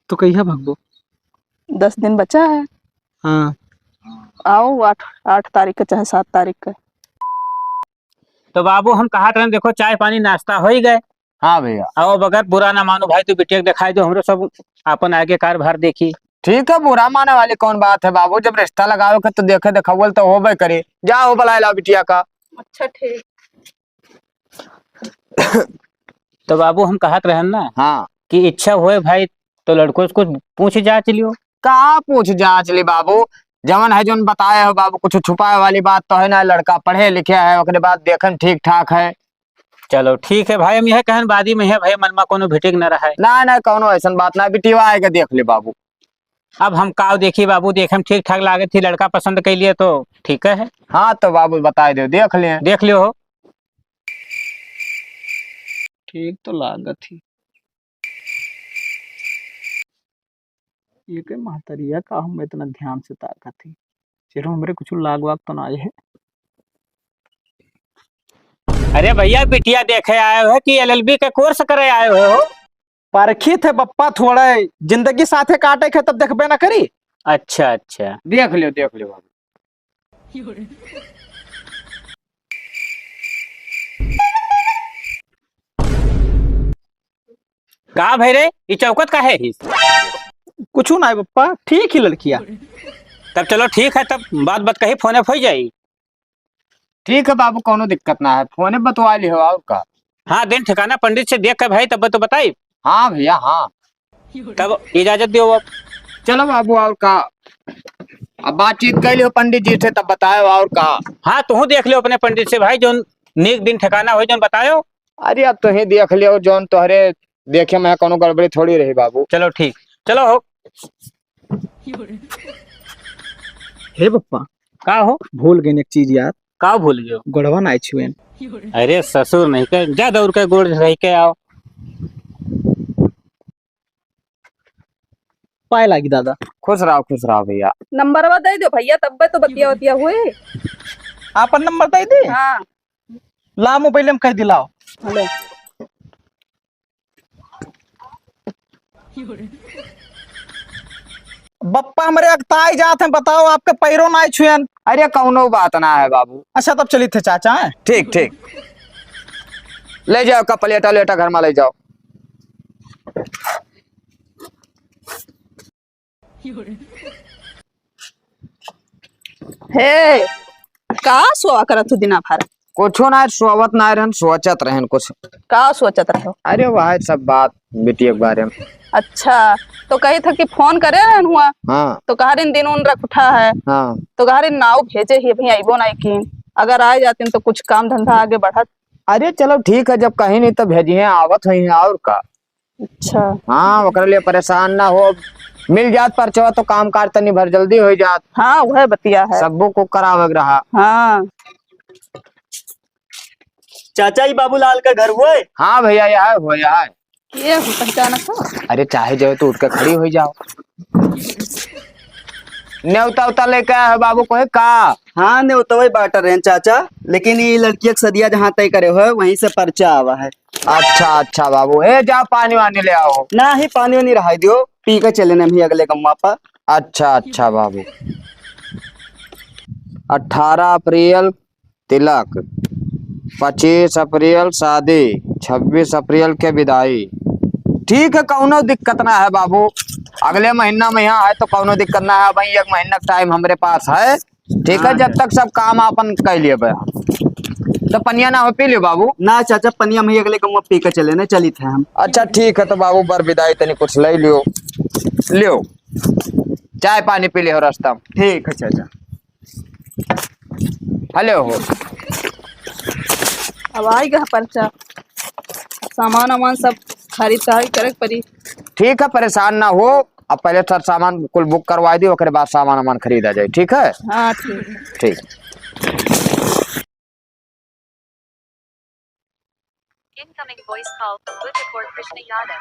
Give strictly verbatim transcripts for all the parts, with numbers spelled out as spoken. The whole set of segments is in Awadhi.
तो कहिया भगबो? दस दिन बचा है। हाँ। आओ आठ, आठ तारीख के चाहे सात तारीख के। तो बाबू हम कहत रहन, देखो चाय पानी नाश्ता होइ गए। हाँ भैया। आओ बगैर बुरा ना मानो भाई, तू बिटिया के देखाई दो, हमरो सब आपन आगे कारभार देखी। ठीक है, बुरा माने वाली कौन बात है बाबू, जब रिश्ता लगावे के तो देखे देखावल तो होबे करे। जाओ बुलाए लाओ बिटिया का। अच्छा ठीक। तो बाबू हम कहत रहन ना हाँ। कि इच्छा होए भाई तो लड़को से कुछ पूछ जांच लियो। का पूछ जांच ली बाबू, जवन है जवन बताए हो बाबू, कुछ छुपाए वाली बात तो है ना, लड़का पढ़े लिखे है, ओकरे बाद देखे में ठीक ठाक है। चलो ठीक है भाई, हम यह कहन बादी में है भाई, मन मा कोनो भिटिक न रहे। ना ना, कोनो ऐसन बात ना, बिटिया आएगा देख ले बाबू। अब हम काव देखी बाबू, देखे में ठीक ठाक लागत थी, लड़का पसंद कर लिए तो ठीक है। हाँ तो बाबू बताए दो, देख ले। देख लियो हो। ठीक तो लागत ही। ये के महतरिया का हम इतना ध्यान से ताकत ही। चलो हमरे कुछ लाग वाग तो ना आए है। अरे भैया, बिटिया देखे आए हो कि एलएलबी के कोर्स करे आए हो? परखित है बप्पा, थोड़ा जिंदगी साथे काटे के तब देखबे ना करी। अच्छा अच्छा। देख लियो, देख लियो बाबू। का भाई रे, ई चौकत काहे हिस? कुछ ना है बप्पा, ठीक ही लड़किया। तब चलो ठीक है, तब बात बात कही फोने पे हो जाई। ठीक है बाबू, कोनो दिक्कत ना है, फोने बतवा लिहो और का। हाँ, दिन ठिकाना पंडित से देख के भाई तब तो बताई। हाँ भैया, हाँ। तब इजाजत दियो अब। चलो बाबू, और का, अब बातचीत कर लियो पंडित जी से, तब बतायो और का। हाँ, तुहू देख लियो अपने पंडित से भाई, जौन नीक दिन ठिकाना हो जौन बतायो। अरे अब तुही देख लियो, जौन तोहरे देखे में कोनो गड़बड़ी थोड़ी रही बाबू। चलो ठीक, चलो हो। हे बप्पा। का हो? भूल गए एक चीज यार। का भूल गयो? गोड़वा ना छुएन। अरे ससुर नहीं के, जा दौड़ के गोड़ रह के आओ। पाए लागी दादा। खुश रहो, खुश रहो भैया। नंबरवा दे दो भैया, तब तो बतिया वतिया हुई। आपन नंबर दे दे। हाँ। ला मोबाइल में कह दिलाओ। हेलो। बप्पा हमरे अगताई जात हैं, बताओ आपके पैरों ना छुएन। अरे कौनो बात ना है बाबू। अच्छा तब चलित है चाचा, हैं? ठीक ठीक, ले जाओ का प्लेटा लेटा घर में ले जाओ। हे, का सोवा करत हो दिना भर? कुछो ना, सोवत ना रहन, सोचत रहन कुछ। का सोचत रहो? अरे वह सब बात बिटिया के बारे में। अच्छा, तो कही था कि फोन करे रहन हुआ। हाँ। तो कहा दिन उन रख उठा है। हाँ। तो कहा नाव भेजे ही, अभी अइबो नहीं की। अगर आ जातिन तो कुछ काम धंधा आगे बढ़त। अरे चलो ठीक है, जब कहीं नहीं तो भेजिए, आवत हुई हैं और का। अच्छा। हाँ, ओकरे लिए परेशान ना हो, मिल जात परचवा तो काम काज तनी भर जल्दी हो जात। हाँ, वह बतिया है। सबको को करावे के रहा। हाँ। चाचा, ई बाबूलाल का घर हुए? हाँ भैया, यह है, हुए, यह है। ये हो पहचानत हो? अरे, चाहे जाओ तो उठ के खड़ी हो जाओ। नेवता उता लेके आए हो बाबू, कोई का? हाँ, नेवतवे बांट रहे हैं चाचा, लेकिन ये लड़किया के सदिया जहाँ तय करे हो, वहीं से पर्चा आवा है। अच्छा, अच्छा बाबू, ए, जाओ पानी वानी ले आओ। ना ही पानी वानी रहा दियो, पी के चले ना भी अगले गम्मा पर। अच्छा, अच्छा बाबू, अठारह अप्रैल तिलक, पच्चीस अप्रैल शादी, छब्बीस अप्रैल के विदाई। ठीक है, कौनो दिक्कत ना है बाबू, अगले महीना में यहाँ है तो कौनो दिक्कत ना है। भाई, एक महीना का टाइम हमरे पास है, ठीक है, हाँ। जब तक सब काम आपन कर लिए बे। तो पनिया ना हो, पी लियो बाबू। ना चाचा, पनिया में अगले गम्मा पी के चले ना, चलित है हम। अच्छा ठीक है, तो बाबू बर विदाई तनी कुछ ले लियो, लियो, चाय पानी पी लियो रास्ता में। ठीक है चाचा। हेलो हो। अब आई गा पर्चा, सामान वामान सब खरीदारी करे के पड़ी। ठीक है, परेशान ना हो, अब पहले सर सामान कुल बुक करवा दी, ओकरे बाद सामान वामान खरीदा जाए, ठीक है? हाँ, ठीक। ठीक। Incoming voice call from Buddha Core Krishna Yadav।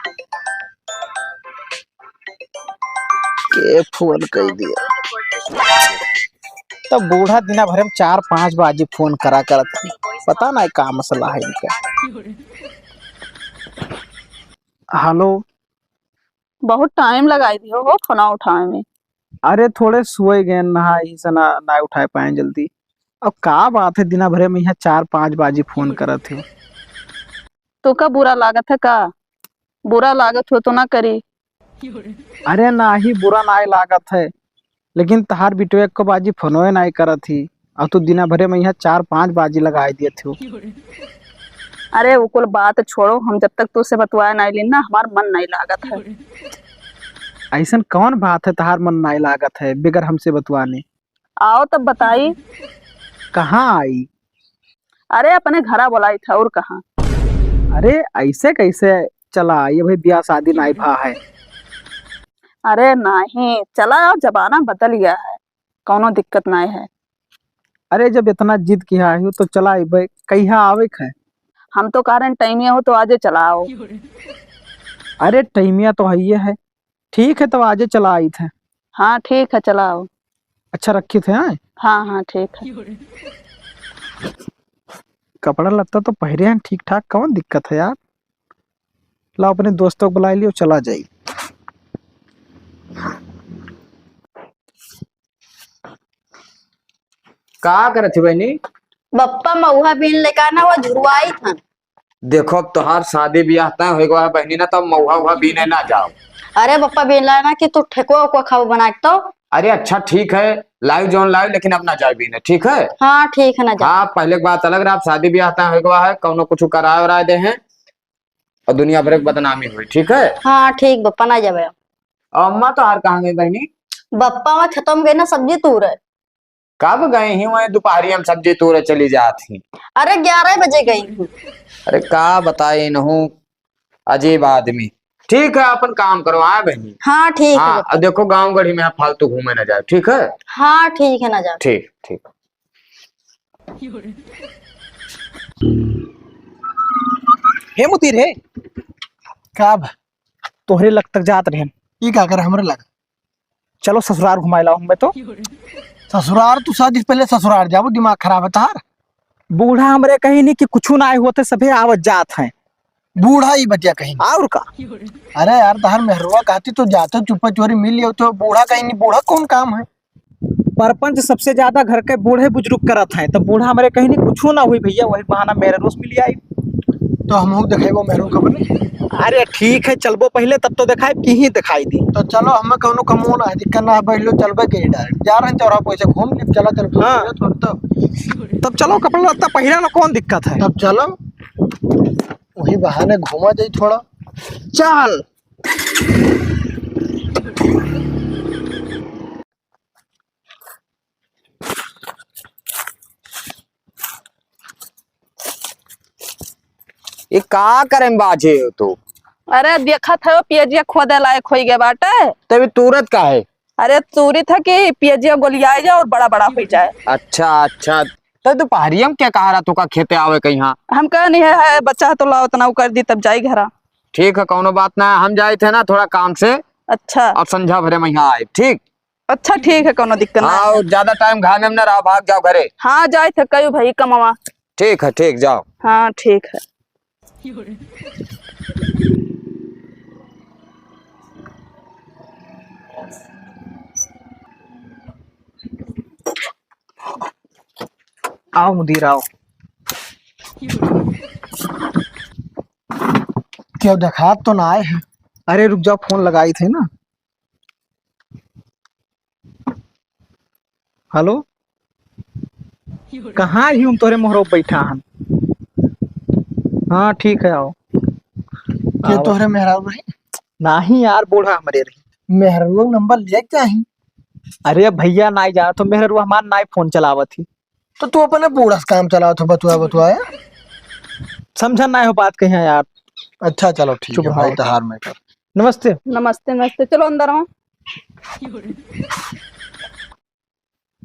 के फोन कर दिया? तो बूढ़ा दिना भर में चार पाँच बाजी फोन करा करत है, पता ना का मसला है इनका। हेलो। बहुत टाइम लगाई दियो हो फोन उठावे में। अरे थोड़े सोए गए नहा, यही से ना, ना उठाए पाए जल्दी। अब का बात है, दिना भरे में यहाँ चार पाँच बाजी फोन करत हो। तो का बुरा लागत है का? बुरा लागत हो तो ना करी। अरे नाही, बुरा नाही लागत है, लेकिन तहार बिटवे एको बाजी फोनवे नाही करत ही, और तू दिना भरे में यहाँ चार पाँच बाजी लगाए दियत हो। अरे वो कुल बात छोड़ो, हम जब तक तुझसे बतवाए नाही लीन ना, हमार मन नाही लागत है। ऐसन कौन बात है तहार मन नाही लागत है बगैर हमसे बतवाने? आओ तब बताई। कहाँ आई? अरे अपने घरा बोलाई था और कहाँ। अरे ऐसे कैसे चला आई, अभी ब्याह शादी नाही भा है। अरे नाही, चला आओ, जमाना बदल गया है, कौनो दिक्कत नाही है। अरे जब इतना जिद किया है तो चला आई भाई, कहिया आवे के है? हम तो कह रहे हैं टाइमिया हो तो आजे चला आओ। अरे टाइमिया तो है ये है, ठीक है, तब आजे चला आइत है। हाँ, ठीक है, चला आओ। अच्छा, रखित है, हाँ? हाँ, हाँ, ठीक है। कपड़ा लत्ता तो पहिरे हैं ठीक ठाक, कौन दिक्कत है यार? लाओ, अपने दोस्तों को बुला लियो, चला जाई। का करत ही बहनी? बप्पा महुआ बीन लेकर ना वो झुरवाई थन। देखो, अब तोहार शादी ब्याह तय होइगा है बहनी ना, तब महुआ उहुआ बीने ना जाओ। अरे बप्पा, बीन लाए ना कि तू ठेकुआ उकुआ खाओ बना के तो। अरे अच्छा ठीक है, लाइव जौन लाइव, लेकिन अब ना जाओ बीने, ठीक है? हाँ ठीक है, ना जाओ। हाँ, पहले की बात अलग रहा, अब शादी ब्याह तय होइगा है, कौनो कुछ कराए वराए दे हैं और दुनिया भर की बदनामी हुई, ठीक है? हाँ ठीक बप्पा, ना जाबे। अम्मा तोहार कहाँ गई बहनी? बप्पा वहाँ खेतों में गई ना सब्जी तूरे। कब गई ही वहीं, दोपहरिया में सब्जी तूरे चली जात ही। अरे ग्यारह बजे गई हूँ। अरे का बताई नहूँ, अजीब आदमी। ठीक है, अपन काम करो, हाँ बहनी? हाँ ठीक है हाँ, बप्पा। अब देखो गाँव गढ़ी में फालतू घूमे ना जाओ, ठीक है? हाँ ठीक है, ना जाओ। ठीक, ठीक। हे मुतीर हे। का बा? तोहरे लग तक जात रहेन। ई का करे हमरे लग? चलो ससुरार घुमाए लाओ हमें तो। ससुरार तू शादी से पहले ससुरार जाबो, दिमाग खराब है तहार। बूढ़ा हमरे कहीं नहीं कि कुछ ना आए होते, सभे आवत जात हैं। बूढ़ा ई बतिया कहीं नहीं। और का? अरे यार, तहार मेहरुआ कहती तो जाते चुप्पा चोरी मिल लियो तो बूढ़ा कहीं नहीं, बूढ़ा कौन काम है? परपंच सबसे ज्यादा घर के बूढ़े बुजुर्ग करत हैं, तो बूढ़ा हमरे कहीं नहीं कुछ ना हुई भैया, वही बहाना मेहररुआ से मिल आई। तो हमहू देखेबो मेहरुआ का बने। अरे ठीक है, चलबो पहले, तब तो देखाई कि ही दिखाई दी। तो चलो, हमें कौनो कमो ना है, दिक्कत ना है, बैठ लो, चलबे के direct। जा रहे हैं चौराहा पे, ऐसे घूम ली, चला, चल, हाँ। थोड़ा तब। तब चलो, कपड़ा लत्ता पहिरा लो, कौन दिक्कत है? तब चलो, वही बहाने घूमा जाई थोड़ा। चल। ये का करे में बाझे हो तू? अरे देखत है, पियजिया खोदे लायक होई गए बाटे। तभी तूरत का है? अरे तूरी था कि पियजिया गोलियाए जाए और बड़ा बड़ा हो जाए। अच्छा, अच्छा। तो दोपहरिया में क्या कहा रहा तू का खेते आवे कहीं? हाँ, हम कहा नहीं है, है बच्चा है तो लाओ, उतना वो कर दी, तब जाई घरा। ठीक है, कौनो बात ना है, हम जाए थे ना थोड़ा काम से। अच्छा। अब संझा भरे में यहाँ आए, ठीक? अच्छा, ठीक है, कौनो दिक्कत ना हाँ, है। और ज्यादा टाइम घामे में ना रहा, भाग जाओ घरे। हाँ, जाए थे, कई भाई कमावा। ठीक है, ठीक, जाओ। हाँ, ठीक है। आओ मुदीर, आओ। क्यों देखात तो ना आए हैं? अरे रुक जाओ, फोन लगाई थे ना। हेलो, कहाँ ही हम तोहरे मोहरो बैठा हन? हाँ ठीक है, आओ। के आओ। तोहरे मेहरारू रही? नाही यार, बूढ़ा हमरे रही। मेहरारू नंबर ले चाही। अरे भैया, नाही जाना तो मेहरारू हमार नाही फोन चलावत ही। तो तू अपने बूढ़ा से काम चलावत हो, बतुआ बतुआ है? समझा नाही हो बात कहीं यार। अच्छा चलो ठीक चुप है भाई, रहो। तहार मैं कर। नमस्ते। नमस्ते, नमस्ते। चलो अंदर आओ।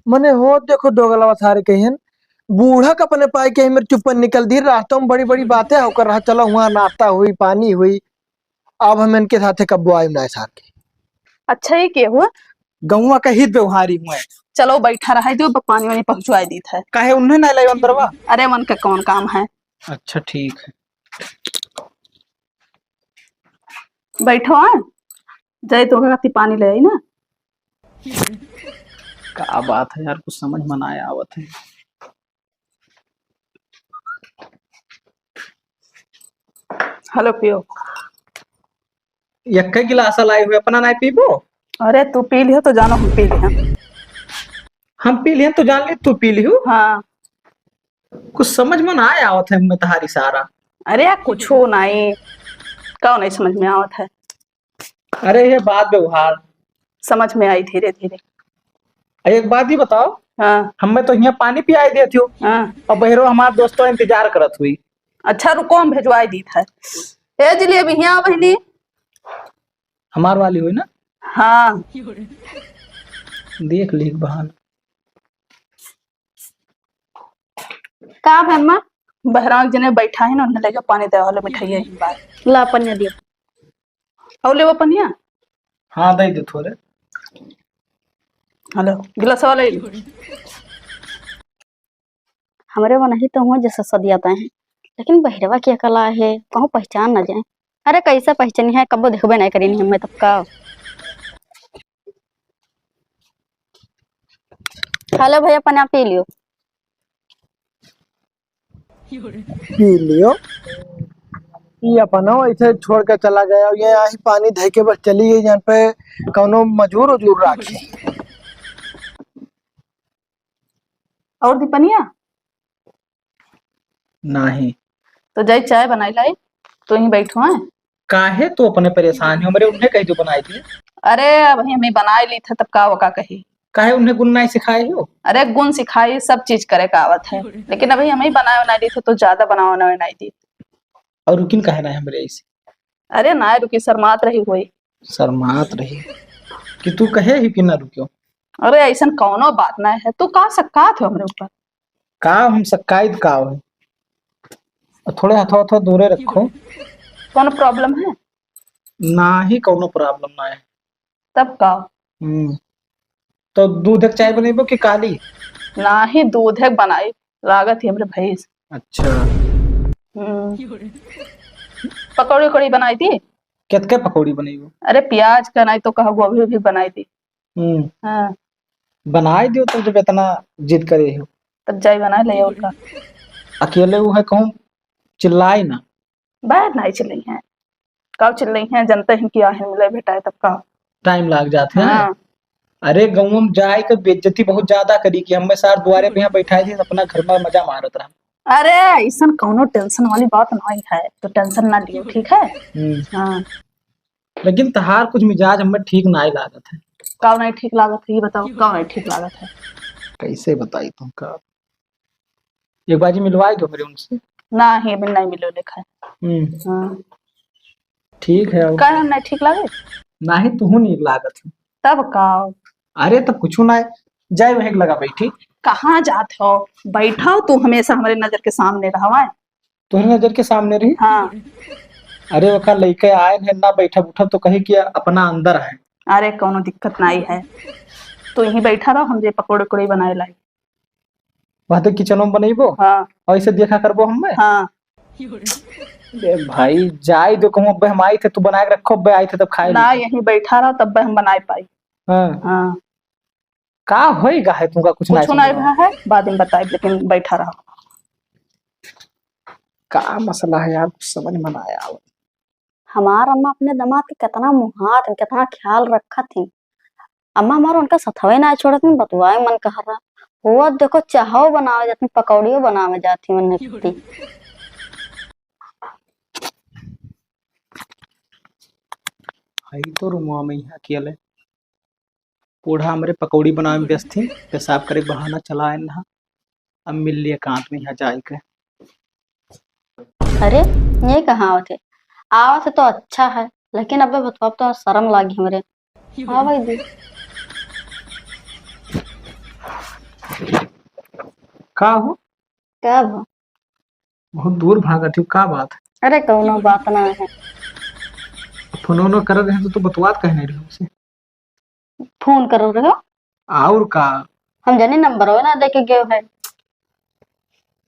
मने हो देखो दोगलवा सारे कहियन, बूढ़ा का अपने पाई के मेरे चुप्पन निकल दी। रास्तों में बड़ी बड़ी बातें होकर रहा, चलो हुआ नाश्ता हुई, पानी हुई। अब हम इनके साथे कब्बो आइम ना सार के। अच्छा, ये के हुआ? गौवा का हित व्यवहारी हुआ है। चलो बैठा रहा है, जो ब-, पानी वानी पहुंचवाई दी था। काहे उन्हें ना लाई अंदरवा? अरे मन का कौन काम है? अच्छा ठीक है। बैठो, हाँ। जाई तो ओकरा खातिर पानी ले आई ना। का बात है यार, कुछ समझ में ना आवत है। हेलो पियो। एक्के गिलास लाई हुई, अपना नाई पीबो? अरे तू पी लियो तो जानो हम पी लिया। हम पी लिया तो जान ली तू पी लियो। हाँ। कुछ समझ में ना आवत है मैं तहारी सारा। अरे यार कुछ हो नाई, का नहीं समझ में आवत है? अरे ये बात व्यवहार। समझ में आई धीरे धीरे। एक बात ही बताओ। हाँ। हमें तो यहाँ पानी पियाई देती हो। हाँ। और बहरो हमार दोस्तों इंतजार करत हुई। अच्छा रुको हम भेजवाई दीत है। ए जिलेबी यहाँ बहनी। हमार वाली हुई ना? हाँ। देख ली बहाना। का भर मा? बहरांक जने बैठा है ना, उन्हें लेके पानी दे वाले मिठाई है बार। ला पनिया दियो। और लेवा पनिया? हाँ, दे दे थोड़े। हेलो, गिलास वाला ही। हमरे वो नहीं तो हुआ जैसा सदिया तय है, लेकिन बहिरवा के कला है, कहूँ पहचान ना जाए। अरे कैसे पहचानी है, कबो देखबे नहीं करेनी हमें तब का। हेलो भैया, पानी आप पी लियो। पी लियो। ये अपनो ऐसे छोड़ के चला गया, ये यहाँ पानी धइ के बस चली गई, जहाँ पे कौनो मजूर उजूर राखी। और दी पनिया? नाही। तो जाई चाय बनाई लाई, तो यहीं बैठो हैं। काहे तू अपने परेशान हो? हमरे उन्हें कह दो बनाई दे। अरे अब हम ही बनाई ली थे, तब का वो का कही? काहे उन्हें गुण नाही सिखाए हो? अरे गुण सिखाई, सब चीज करे का आवत है, लेकिन अभी हम ही बनाए बनाए ली थे, तो ज्यादा बनावे ना बनाई दी। और रुकिन काहे ना हमरे ऐसे? अरे ना रुकी, शर्मात रही हुई। शर्मात रही कि तू कहे ही कि ना रुकियो। अरे ऐसन कौनो बात ना है, तू का सक्कात हो हमरे ऊपर? का हम सक्काइत का हो? थोड़े हथवा हथवा दूरे रखो। कौन problem है? नाही, कौनो problem ना है। तब का? हम्म। तो दूध एक चाय बनेबो कि काली? नाही, दूध एक बनाई, लागत ही हमरे भैंस। अच्छा। हम्म। पकौड़ी उकौड़ी बनाई दी? केतके पकौड़ी बनेबो? अरे प्याज का, नाही तो कहा गोभी भी बनाई दी। हम्म। हाँ। बनाई दियो तो जब इतना जिद करे हो। तब जाई बनाई ले और का। अकेले वो है कहूँ चिल्लाई ना। बाहर नाही चिल्लाई हैं। का चिल्लाई हैं, जनते हैं कि आहे मिले भेटाए तब का। Time लाग जात है। हाँ। अरे गाँव में जाए के बेइज्जती बहुत ज्यादा करी कि हमें सार दुआरे पे यहाँ बैठाए थे, अपना घर में मजा मारत रहा। अरे ऐसन कौनो tension वाली बात नाही है, तो tension ना लियो, ठीक है? हम्म। हाँ। लेकिन तहार कुछ मिजाज हमें ठीक नाही लागत है। का नाही ठीक लागत है, ये बताओ, का नाही ठीक लागत है? कैसे बताई तुमका? एक बाजी मिलवाई दो मेरे उनसे। नाही, अभी नाही मिलो लेखा है। हम्म। हाँ। ठीक है, और का नाही ठीक लागे? नाही, तुहू नीक लागत है। तब का? अरे, तब कुछ ना है, जाए वहीं लगा बैठी। कहाँ जात हो? बैठो, तू हमेशा हमरे नजर के सामने रहवा है। तोहरे नजर के सामने रही? हाँ। अरे, ओका लइके आए हैं, ना बैठब उठब तो कही कि अपना अंदर है। अरे, कौनो दिक्कत नाही है, तू यहीं बैठा रहो, हम जे पकौड़े उकौड़े बनाए लाई। वहाँ तो kitchen में बनइबो? हाँ। और इसे देखा करबो हमें? हाँ। ए भाई, जाई दो कहूँ, अब्बे हम आई थे, तू बनाए के रखो, अब्बे आई थे तब खाए ना, लेते। यहीं बैठा रहो, तब हम बनाए पाई। हाँ। हाँ। का होई गा है तुमका कुछ कुछ ना नहीं समझ में भा है, बाद में बताए, लेकिन बैठा रहो। का मसला है यार, कुछ समझ में ना आया। हमार अम्मा अपने दामाद के कितना मुहात हैं, कितना ख्याल रखत हैं। अम्मा हमार उनका सथवे ना छोड़त हैं, बतुआए मन कह रहा। वो देखो चाहो बनावे जाती, पकौड़ियों बनावे जाती उन्हें कितनी। हई तो रुमवा में यहाँ किया ले। बूढ़ा हमरे पकौड़ी बनावे में व्यस्त थी, पेशाब करे बहाना चला आए ना। अब मिल लिए एकांत में यहाँ जाए के। अरे, ये कहाँ आवत है? आवत है तो अच्छा है, लेकिन अबे बतवा तो शर्म लागी हमरे। हाँ भाई दी। का हो? का भा? बहुत दूर भागत हो, का बात? अरे, कौनो बात ना है। फोन वोन कर रहे हैं तो तू बतवात कहने रहे हमसे। फोन करो रहो। और का? हम जाने नंबर ना देके गए है।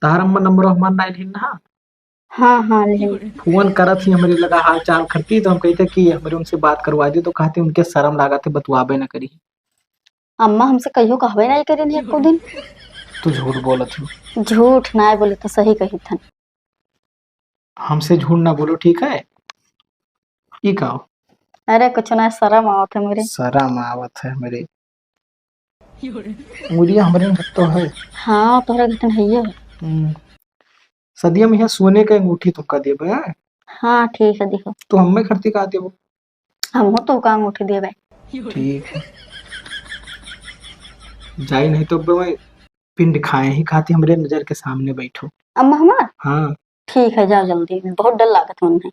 तहार अम्मा नंबर हमार ना लिहिन ना। हाँ, हाँ, ले। फोन करत ही हमरे लगा हाल चाल करती, तो हम कहित है कि हमरे उनसे बात करवा दी, तो कहती उनके शर्म लागत है, बतवाबे न करी। अम्मा हमसे कहियो कहबे नहीं करी नहीं एको दिन। तू झूठ बोलत हो। झूठ ना बोले तो सही कही थन। हमसे झूठ ना बोलो, ठीक है? ई का हो? अरे कुछ ना, शर्म आवत है मेरे। शर्म आवत है मेरे। मुरिया हमरे घर तो है। हाँ, तोहरे घर तो है ही है। हम्म। सदिया में यहाँ सोने का अंगूठी तुमका देबे, हैं? हाँ, ठीक है, दिहो। तू हमें खरती का देबो? हमहू तो का अंगूठी देबे। ठीक है। जाई नहीं तो बे पिंड खाए ही खाती हमरे नजर के सामने बैठो। अम्मा हमार? हाँ। ठीक है, जाओ जल्दी, बहुत डर लागत मन है।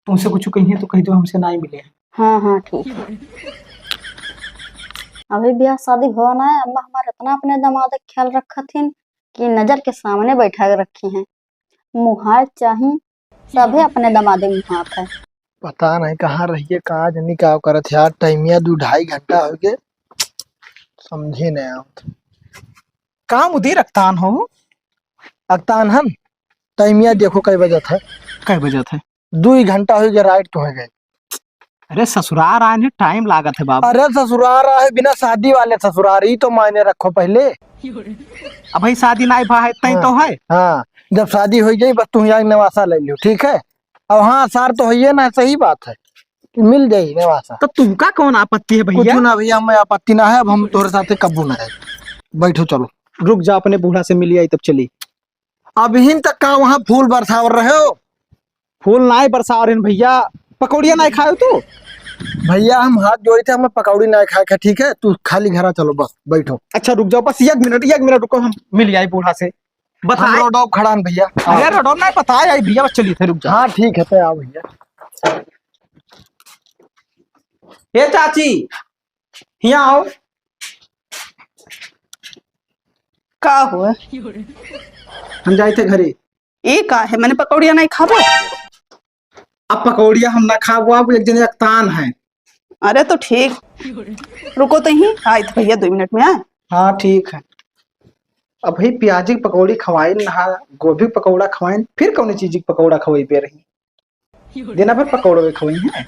तुमसे कुछ कहिए तो कह दो हमसे ना ही मिले हैं। हाँ, हाँ, ठीक है। अभी ब्याह शादी भवा ना है, अम्मा हमार इतना अपने दामाद के ख्याल रखत हिन कि नजर के सामने बैठा के रखी हैं। मुहाय चाही, सभे अपने दामादे मुहात है। पता नहीं कहाँ रहिए, का जनी का करत यार, टाइमिया दू ढाई घंटा हो गए, समझे नहीं आवत। का मुदी रखतान हो? अक्तान हन, टाइमिया देखो कै बजत है। कै बजत है? दुई घंटा होइ गए, राइट तो है गए। अरे ससुरार आए हैं, टाइम लागत है बाबू। अरे ससुरार आए, बिना शादी वाले ससुरार, ई तो मायने रखो पहले। अब भाई शादी नाई भा है, तई हाँ, तो है। हाँ, जब शादी होइ जाई, बस तुम यहाँ नेवासा ले लियो, ठीक है? अब हाँ, सार तो होइए ना, सही बात है, मिल जाई नेवासा। तो तुमका कौन आपत्ति है भैया? कुछ ना भैया, हमें आपत्ति ना है, अब हम तोहरे साथे कब्बू ना है। बैठो, चलो। रुक जा, अपने बूढ़ा से मिल आई, तब चली। अबहिन तक का वहाँ फूल बरसावर रहे हो? फूल नाय बरसावर हन भैया, पकौड़िया नाय खाए तू? भैया, हम हाथ जोड़ी थे, हमें पकौड़ी नाय खाए के, ठीक है? तू खाली घरा चलो, बस बैठो। अच्छा रुक जाओ, बस एक मिनट, एक मिनट रुको, हम मिल आई बूढ़ा से। बस हम आए। रोड ऑफ खड़ा हन भैया। अरे रोड ऑफ नाय पता है भैया, बस चलिए थे, रुक जाओ। हाँ ठीक है, तो आओ भैया। ए चाची, हियाँ आओ। का हुआ? हम जाए थे घरे। ए का है, मैंने पकौड़िया नहीं खाबो? अब पकौड़िया हम ना खाबो, अब एक जने अक्तान है। अरे तो ठीक, रुको तो ही, आए थे भैया दो मिनट में, हाँ? हाँ ठीक है। अब भाई प्याजी की पकौड़ी खवाइन ना, गोभी की पकौड़ा खवाइन, फिर कौन चीज की पकौड़ा खवाई पे रही? दिन भर पकौड़े खवाई है।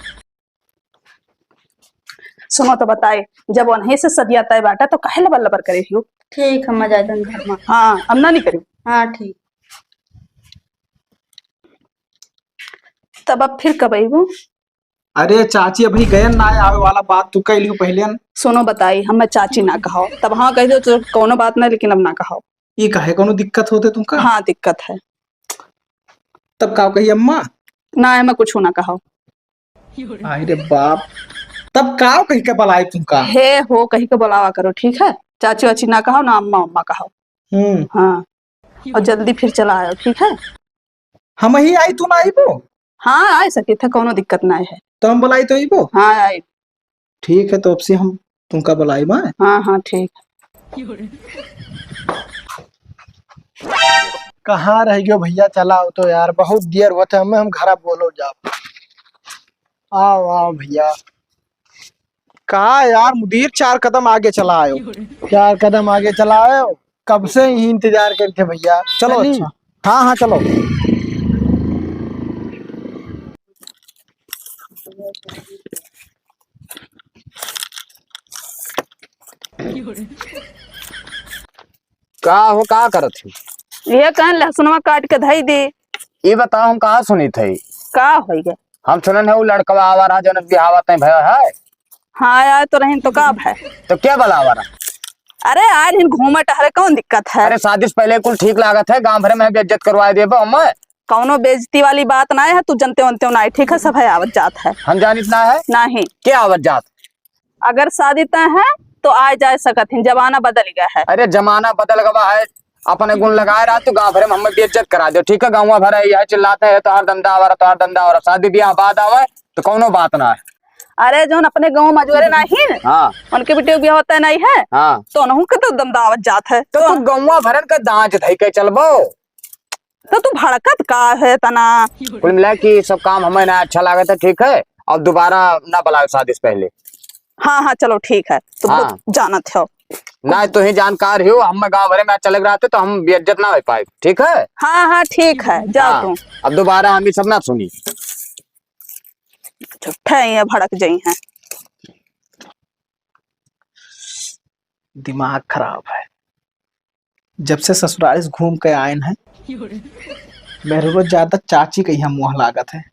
सुनो तो बताए, जब उन्हीं से सदिया तय बाटा तो काहे लबर लबर करे हो? ठीक, हम जाए तन घर में। हाँ, अब ना नहीं करी। हाँ ठीक। तब अब फिर कब अइबू? अरे चाची, अभी गयन ना आवे वाला, बात तू कह लियो पहले न। सुनो बताई, हम मैं चाची ना कहो, तब हाँ कह दो तो कौनो बात ना, लेकिन अब ना कहो। ये काहे, कौनो दिक्कत होते तुमका? हाँ दिक्कत है। तब का कही अम्मा? ना, मैं कुछ ना कहो। आई रे बाप, तब का कही के बुलाई तुमका? हे हो कही के बुलावा करो, ठीक है? चाची वाची ना कहो ना, अम्मा अम्मा कहो। हम्म। हाँ, और जल्दी फिर चला आयो, ठीक है? हम ही आई, तू ना आईबो? हाँ, आ सके थे, कौनो दिक्कत ना है। तो हम बुलाई तो आईबो? हाँ, आई। ठीक है, तो अब से हम तुमका बुलाई बा। हाँ, हाँ, ठीक। कहाँ रह गयो भैया? चला आओ तो यार, बहुत देर होते हमें, हम घरा बोलो जाओ। आओ, आओ भैया। का यार मुदीर, चार कदम आगे चला आयो। चार कदम आगे चला आयो, कब से ही इंतजार करते भैया। चलो चली। अच्छा। हाँ, हाँ, चलो। का हो, का करत हो? ये कहन लहसुनवा काट के धई दी। ये बताओ, हम कहाँ सुनी थे? का होई गए? हम सुनन है, वो लड़कवा आवा रहा, जौन बिहावा तय भया है। हाँ, आए तो रहीन, तो का भय? तो क्या बोलावा रहा? अरे, आए रहीन घूमे टहरे, कौन दिक्कत है? अरे, शादी से पहले कुल ठीक लागत है, गांव भर में बेइज्जत करवाए देबो हमें। कौनो बेइज्जती वाली बात ना है, तू जनते वनते ना है, ठीक है, सब है आवत जात है। हम जानित ना है? नहीं। क्या आवत जात? अगर शादी तय है, तो आए जाए सकत हिन, जमाना बदल गया है। अरे, जमाना बदल गवा है, अपने गुण लगाए रहा, तू गाँव भरे में हमें बेइज्जत करा दे, ठीक है? गाँव भरे यह चिल्लाते हैं, "तोहार धंधा हो रहा, तोहार धंधा हो रहा।" शादी ब्याह बाद आवे, तो कौनो बात ना है। अरे, जौन अपने गाँव मजूरे नहीं है, हाँ। उनके बेटे ब्याह होता नहीं है, हाँ। तो उनहू के तो धंधा आवत जात है। तो तो तू गाँव भरन का दांज धई के चलबो? तो तू भड़कत का है तना? कुल मिला कि सब काम हमें ना अच्छा लागत है, ठीक है? अब दोबारा ना बुलाओ शादी से पहले। हाँ, हाँ, चलो ठीक है, तो हाँ। बहुत जानत हो। ना, तुहीं जानकार हो, हम गाँव भरे में चलक रहते तो हम बेइज्जत ना होइ पाए, ठीक है? हाँ, हाँ, ठीक है, जाओ हाँ, तुम। अब दोबारा हम ई सब ना सुनी। झूठे ही है, भड़क जाई हैं। दिमाग खराब है। जब से ससुराल से घूम के आयन है, मेरे को ज्यादा चाची के यहाँ मुँह लागत है।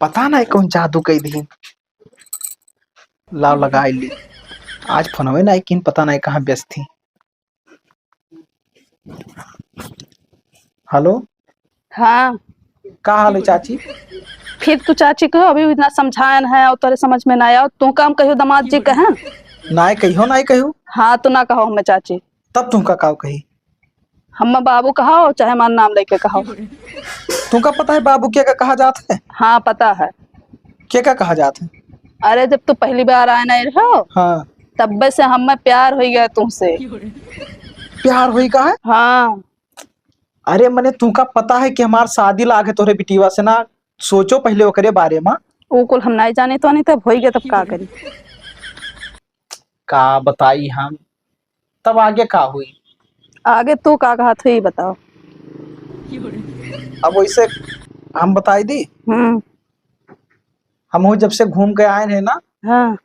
पता नहीं कौन जादू कई दीन। लाव लगाई ली। आज फोनवे नहीं किन, पता नहीं कहाँ व्यस्त थी। हेलो। हाँ। का हाल है चाची? फिर तू चाची कहो, अभी इतना समझायन है और तोरे समझ में ना आओ। तू काम कहियो दामाद जी कहें? नाय कहियो, नाय कहियो। हाँ, तो ना कहो हमें चाची। तब तुमका काव कही? हमें बाबू कहो, चाहे हमार नाम लेके कहो। तुमका पता है बाबू के का कहा जात है? हाँ, पता है। के का कहा जात है? अरे, जब तू पहली बार आए नहीं रहो, हाँ। तब्बे से हमें प्यार हो गया तुमसे। प्यार होई का है? हाँ। अरे, मने तुमका पता है कि हमार शादी लाग है तोहरे बिटिवा से ना? सोचो पहले ओकरे बारे में। ऊ कुल हम नहीं जाने तो नहीं, तब होई गया, तब का करी? का बताई हम, तब आगे का हुई? आगे तू का कहत हुई, बताओ। अब वैसे हम बताई दी? हम्म। हम जब से घूम के आए हैं ना, हाँ।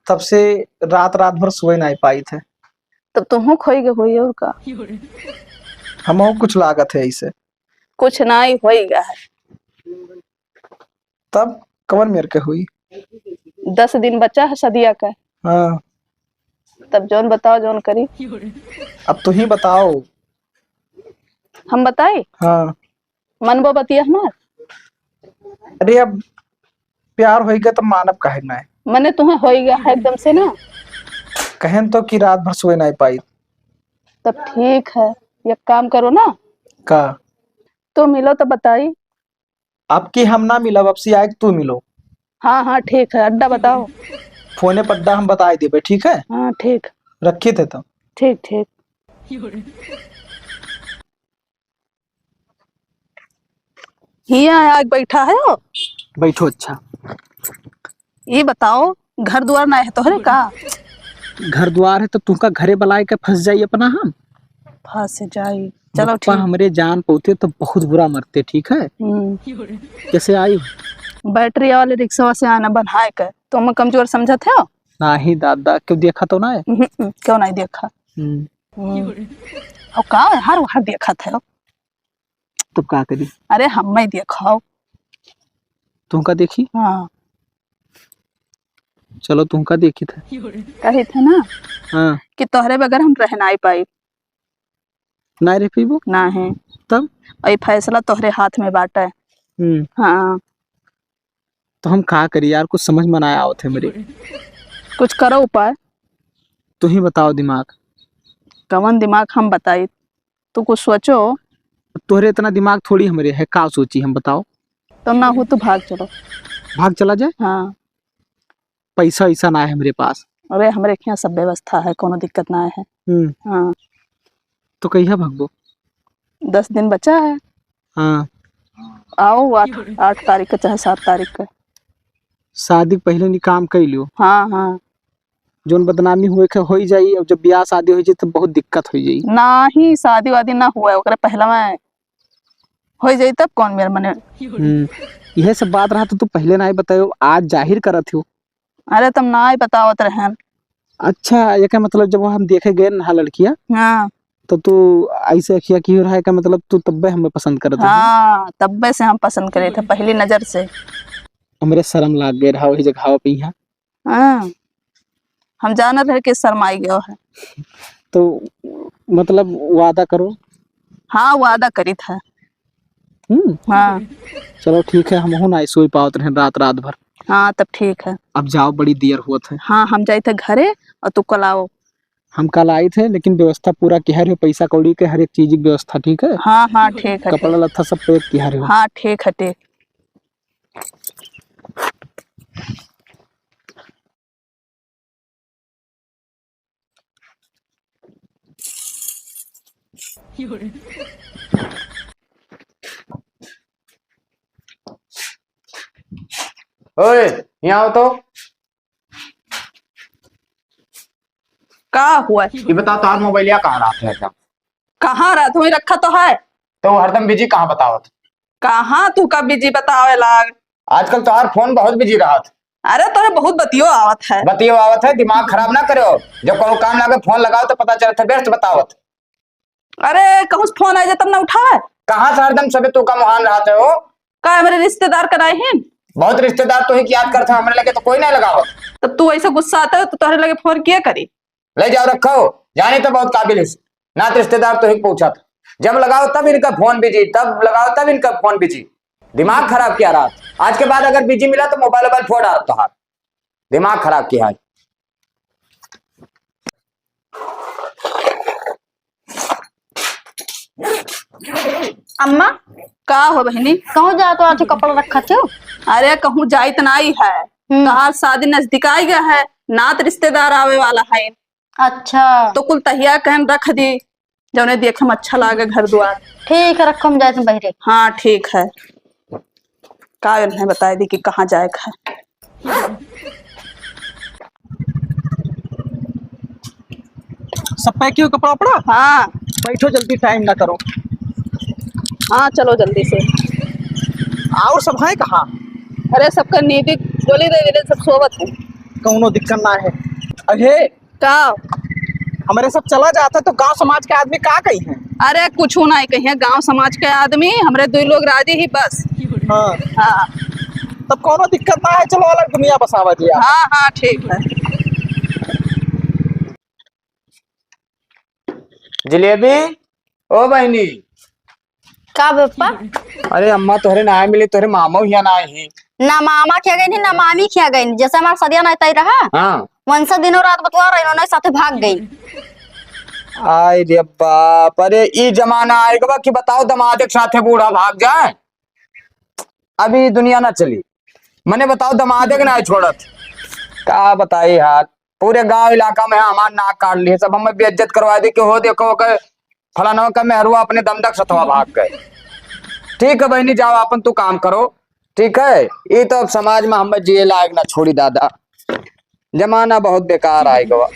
तब से रात, रात भर सोए नहीं पाई थे। तब तुहूँ खोई गए होई और का? हमहू कुछ लागत है ऐसे। कुछ नाई होई गया है। तब कवन मेर के हुई? दस दिन बचा है सदिया का। हाँ। तब जौन बताओ, जौन करी। अब तू ही बताओ। हम बताई? हाँ। मनबो बतिया हमार? अरे, अब प्यार होई गया तो मानब काहे ना है? मने तुम्हें होई गया है एकदम से ना। कहेन तो कि रात भर सोए नहीं पाई। तब ठीक है, एक काम करो ना। का? तो मिलो तो बताई। अब की हम ना मिलब, अब से आए तू मिलो। हाँ, हाँ, ठीक है, अड्डा बताओ। फोने पर अड्डा हम बताई देबे, ठीक है? हाँ, ठीक। रखी थे तो। ठीक, ठीक। हियाँ आके बैठा है हो? बैठो, अच्छा। ये बताओ, घर दुआर ना है तोहरे का? घर दुआर है तो तुमका घरे बुलाए के फंस जाई अपना हम। फंस जाई। चलो बप्पा ठीक। हमरे जान पौते तो बहुत बुरा मरते, ठीक है? हम्म। कैसे आई? बैटरी वाले रिक्शा से आना बनाए के, तुम कमजोर समझत हो? नहीं दादा, क्यों देखा तो ना है? हम्म, क्यों नहीं देखा? हम्म। हम्म। और का है, हर वहाँ देखत है। तब का करी? अरे, हम्मै देखाओ। तुमका देखी? हाँ। चलो, तुमका देखी था। कही थे ना हाँ। कि तोहरे बगैर हम रह नाई पाई। नाई रह पइबो? नाहीं। तब? और ये फैसला तोहरे हाथ में बाटे। हम्म। हाँ। तो हम का करी यार, कुछ समझ में ना आवत है मेरे। कुछ करो उपाय। तू ही बताओ दिमाग। कवन दिमाग हम बताई? तू कुछ सोचो। तोहरे इतना दिमाग थोड़ी हमरे है, का सोची हम बताओ? तो ना हो तो भाग चलो। भाग चला जाए? हाँ। पैसा वैसा ना है हमरे पास। अरे हमरे यहाँ सब व्यवस्था है, कोनो दिक्कत ना है। हम्म। हाँ। तो कहिया भागबो? दस दिन बचा है। हाँ। आओ आठ, आठ तारीख का चाहे सात तारीख का। शादी के पहले नी काम कर लियो। हाँ, हाँ। जोन बदनामी हुए के होई जाई, अब जब ब्याह शादी होई जाई तो बहुत दिक्कत होई जाई। नाही, शादी वादी ना हुआ, ओकरे पहले में होई जाई तब कौन मेर मने। हम्म, यह सब बात रहा तो तू पहले ना ही बतायो, आज जाहिर करत हो। अरे तुम ना ही बतावत रहन। अच्छा, ये का मतलब जब हम देखे गए ना लड़किया, हाँ। तो तू ऐसे अखिया की रहा है का मतलब तू तब्बे हमें पसंद करत हो? हाँ, तब्बे से हम पसंद करे थे, पहली नजर से। हमरे शर्म लाग गए रहा वही जगह पे यहाँ। हाँ, हम जानत रहे कि शर्माई गयो है। तो मतलब वादा करो। हाँ, वादा करी था। हम्म। हाँ। चलो ठीक है, हमहू ना सोई पावत रहे रात, रात भर। हाँ, तब ठीक है। अब जाओ, बड़ी देर होत है। हाँ, हम जाई थे घरे और तू कल आओ। हम कल आई थे, लेकिन व्यवस्था पूरा किया रहे, पैसा कौड़ी के हर एक चीज की व्यवस्था, ठीक है? हाँ, हाँ, ठीक है, कपड़ा ठीक। लत्ता सब पैक किया रहे। हाँ, ठीक है, ठीक। ओए, यहाँ आओ तो। का हुआ? ये बताओ, तोहार मोबाइलिया कहाँ रहत है हरदम? कहाँ रहत, वहीं रखा तो है। तो वो हरदम बिजी कहाँ बतावत? कहाँ तू का बिजी बतावे लाग? आजकल तोहार फोन बहुत बिजी रहत। अरे, तोरे बहुत बतियो आवत है। बतियो आवत है, दिमाग खराब ना करो। जब कहूँ काम लागे फोन लगाओ तो पता चलत है व्यस्त बतावत। अरे, कहूँ से फोन आ जाए तब ना उठावे। कहाँ से हरदम सबे तू का मुहान रहत है हो? का हमरे रिश्तेदार का नाहीं है? बहुत रिश्तेदार तो ही याद करत है, हमरे लगे तो कोई नहीं लगावत। तो तू ऐसे गुस्सा आता है तो तोहरे लगे फोन किया करी? ले जाओ रखो, जाने तो बहुत काबिल है। नात रिश्तेदार तो ही पूछत, जब लगाओ तब इनका फोन बिजी, तब लगाओ तब इनका फोन बिजी। दिमाग खराब किया रहत। आज के बाद अगर बिजी मिला तो मोबाइल वोबाइल फोड़ डालत तोहार। दिमाग खराब किया है। अम्मा, का हो बहिनी? कहूँ जात हो, आज कपड़ा रखत हो? अरे, कहूँ जाइत नाई है। हम्म। तोहार शादी नजदीक आई गया है, नात रिश्तेदार आवे वाला है। अच्छा। तो कुल तहिया कहन रख दी, जौने देखे में अच्छा लागे घर दुआर। ठीक है, रखो, हम जाए बहरे। हाँ, ठीक है। का उन्हें बताए दी कि कहाँ जाए का है। सब पैक कियो कपड़ा उपड़ा? हाँ। बैठो जल्दी, टाइम ना करो। हाँ, चलो जल्दी से। और सब है कहाँ? अरे, सबका नींदी गोली दे देले, सब सोवत है। कौनो दिक्कत ना है। अरे, का? हमरे सब चला जाता तो गांव समाज के आदमी का कही हैं? अरे, कुछ ना कही है, गांव समाज के आदमी, हमरे दुई लोग राजी ही बस। हाँ। हाँ। तब कौनो दिक्कत ना है, चलो अलग दुनिया बसावा जी आप। हाँ, हाँ, ठीक है। जिलेबी, ओ बहिनी। का बप्पा? अरे अम्मा, तोहरे ना मिली, तोहरे मामा हिया ना ही। ना मामा खिया गई, ना मामी खिया गई। जैसे हमार सदिया ना तय रहा, हाँ। वंसा दिनों रात बतुआ रही, उन्होंने साथे भाग गई। आय रे बाप, अरे ई जमाना आएगा कि बताओ, दमादे के साथे बूढ़ा भाग जाए। अभी दुनिया ना चली। मने बताओ, दमादे के ना छोड़त। का बताई हाल, पूरे गांव इलाका में हमार नाक काट लिए, सब हमें बेइज्जत करवा दी कि हो देखो ओके फलाना का मेहरुआ अपने दम तक सथवा भाग गए। ठीक है बहिनी, जाओ अपन तू काम करो, ठीक है। ये तो अब समाज में हमें जिए लायक ना छोड़ी दादा, जमाना बहुत बेकार आए गवा।